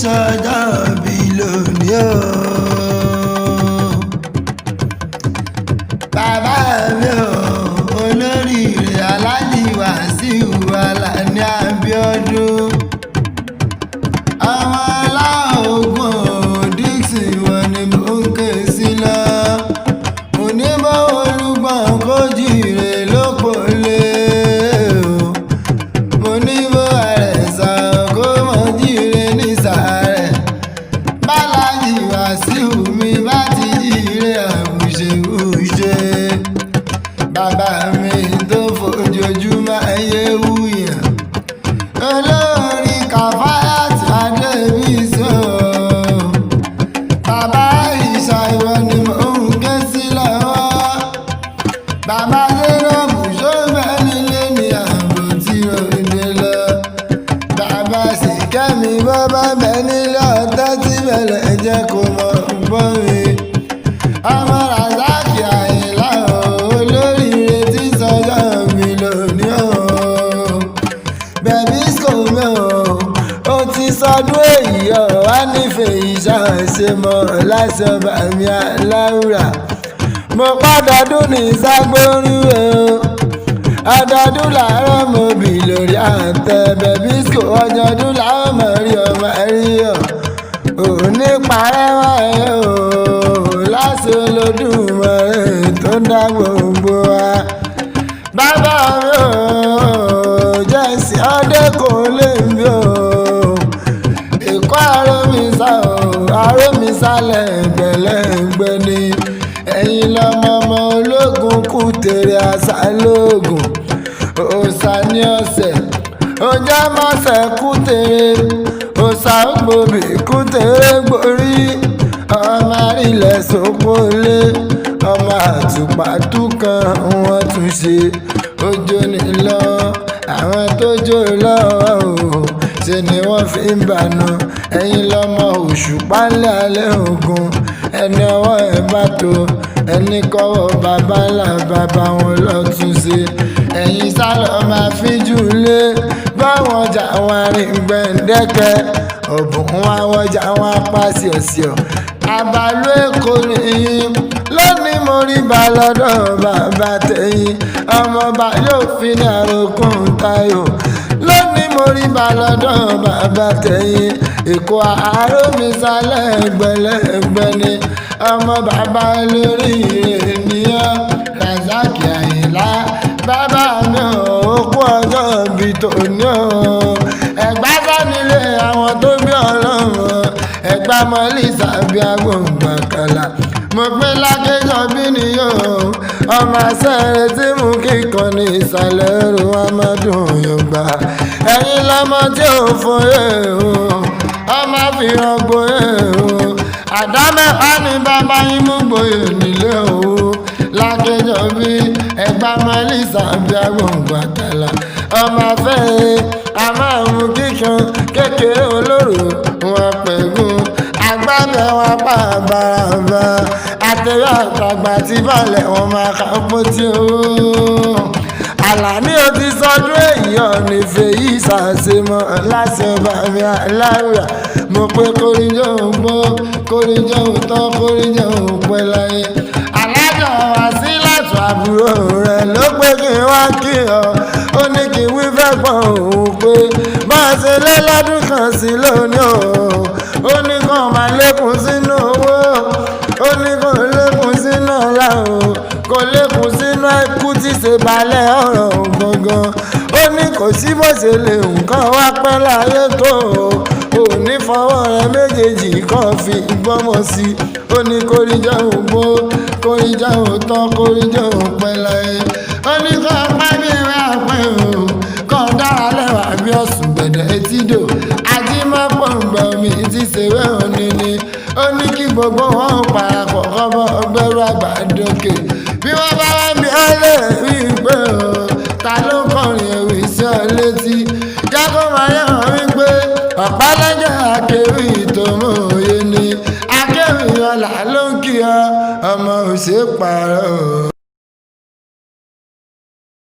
Ṣọjọ́ bí lónìí o. Bàbá mi ò, olóríire Aláàjì Wàsíù Àlàní Abíọ́dún. Ọmọ aláògùn Dixon wọn ni mò ń ké sí lọ. Onímọ̀ olùgbọ̀n kò jìrè lóko lé o. Mo ní bó àrẹ̀sà kó mọ̀ jíire ní sàárẹ̀. Bálájì Wàsíù mi bá ti jíire àbùṣebùṣe. Bàbá mi tó fojoojúmọ́ ayé wúyàn. Olórí Kàfáyàtì Adébísí o. Bàbá Ìṣà ìwọ ni mò ń ké sí lọ́wọ́. Bàbá Zainabu ṣọ́bẹ̀ nílé ní ààbò tí ó dé lọ. Bàbá Sìkẹ́mi bọ́bá bẹ nílé ọ̀tá tí bẹ̀rẹ̀ jẹ́ kó mọ̀ gbọ́ mi. Ọmọ Razaki Àyìnlá o, olóríire tí sọjọ́ mi lónìí o. Bẹ̀bí sòmí o, ó ti sọdún èyí ọ̀ wá nífẹ̀ẹ́ ìṣàṣe mọ́ láṣọ bàmí aláwùrà. Mo pàdádùn ní ságbórí o, ọdọọdún làárọ̀ mo bì lórí àtẹ bẹ̀bí sò, ọjọ́dún làwọn mọ̀ rí ọmọ rí ọ. Òní parẹ́ wáyé o, láṣọ Olódùmarè tó dá gbogbo wa. Bàbá mi ò, jẹ́sí ọdẹ kò lè mi o. Èkó àròmísà o, àròmísà lẹ́gbẹ̀lẹ́gbẹ̀ ni. Ẹ̀yin lọmọ ọmọ ológun kù tèrè àṣà lóògùn. Òòṣà ní ọ̀sẹ̀, ọjà mọ̀sẹ̀ kù tèrè. Òòṣà ògbòbí kù tèrè gborí. Ọmọ àrílẹ̀ sókòlé, ọmọ àtùpàtù kan wọ́n tún ṣe. Ojú ni lọ, àwọn tó jó lọ́wọ́ o, ṣe ni wọ́n fi ń bànú. Ẹ̀yin lọmọ òṣùpá ńlẹ̀ alẹ́ ògùn, ẹni ọwọ́ ẹ̀ bá tó, ẹni kọ́wọ́ bàbá ńlá bàbá wọn lọ́tún ṣe. Ẹ̀yin sálọ máa fi jù lé, báwọn ọjà wọn rìn gbẹ̀ǹdẹ́kẹ́, ọ̀bùn wọn wọjà wọn apá ṣíọ̀ṣíọ̀. Àbálù Èkó nìyí lónìí, mo rí ba lọ́dọ̀ bàbá tẹ̀yìn, ọmọọba yóò fi ní àròkùn Táyọ̀. Lónìí mo rí ba lọ́dọ̀ bàbá tẹ̀yìn, Èkó àárọ̀mísà lẹ́gbẹ̀lẹ́gbẹ̀ ni. Ọmọ bàbá lórí ènìyàn Razaki Àyìnlá, bàbá mi ò kú ọjọ́ bíi tòní o. Ẹ̀gbá sánilé àwọn tó bí ọlọ́run, ẹ̀gbá mọ́lì sàbí agbóǹgbàkàlà. Mo pín lákéjọ bí nìyó, ọmọ asẹ́rẹ́ tí mú kíkan ní ìsàlẹ̀ ẹrù amádùn yorùbá. Ẹ̀yin lọ́mọ tí ò fòye o, ọmọ fìhàn gboyè o. Àdámẹ́fà ní bàbá yín mú gboyè nílé o. Lákéjọ bí ẹ̀gbá mọ́lì sàbí agbóǹgbàkàlà. Ọmọ afẹ́ a máa mú kíkan kékeré olóró wọn pẹ̀gùn agbábẹ́ wọn pa bàràbà àtẹ̀wé àtàgbà tí balẹ̀ wọn máa kà pọ̀ tí o. Àlàní o ti sọdún èyí ọ̀nì fèyí ṣàṣemọ̀ láti ọba mi aláwùrà. Mo pé kórìjọ́ òun gbọ́, kórìjọ́ òun tán, kórìjọ́ òun pẹ́ láyé. Alájọ wá sí látọ̀ àbúrò rẹ̀ ló pé kí n wá kí ọ. Ó ní kí n wí fẹ́ gbọ́n òun pé bá a ṣe lé lọ́dún kan sí lónìí o. Ó ní kàn máa lékún sínú owó, ó ní kàn lékún sínú ọlá o, kò lékún sínú ẹkú tí ṣe balẹ̀ ọ̀rọ̀ gangan. Ó ní kò sí bó ṣe lè nǹkan wá pẹ́ láyé tó o. Ò ní fọwọ́ rẹ méjèèjì kan fi gbọ́mọ sí i. Ó ní kórìíjọ́ òun gbó, kórìíjọ́ òun tán, kórìíjọ́ òun pẹ́ láyé. Ó ní kó pẹ́ bí ewé àpẹ́ o, kó dára lẹ́wà bí ọ̀sùn gbẹ̀dẹ̀ etídò. Ajímọ́pọ̀ mi ti ṣèwé òní ni. Ó ní kí gbogbo wọn parapọ̀ kọ́bọ̀ ọgbẹ́rú àgbàdókè. Bí wọ́n bá wá mi á lè rí i pé o, ta ló kọrin ewì sí ọ létí? Jákó máa yẹ hàn wípé ọ̀pá lọ́jọ́ akéwì tó mú òye ni. Akéwì ọ̀la ló ń kí ọ, ọmọ òṣèpàrọ̀.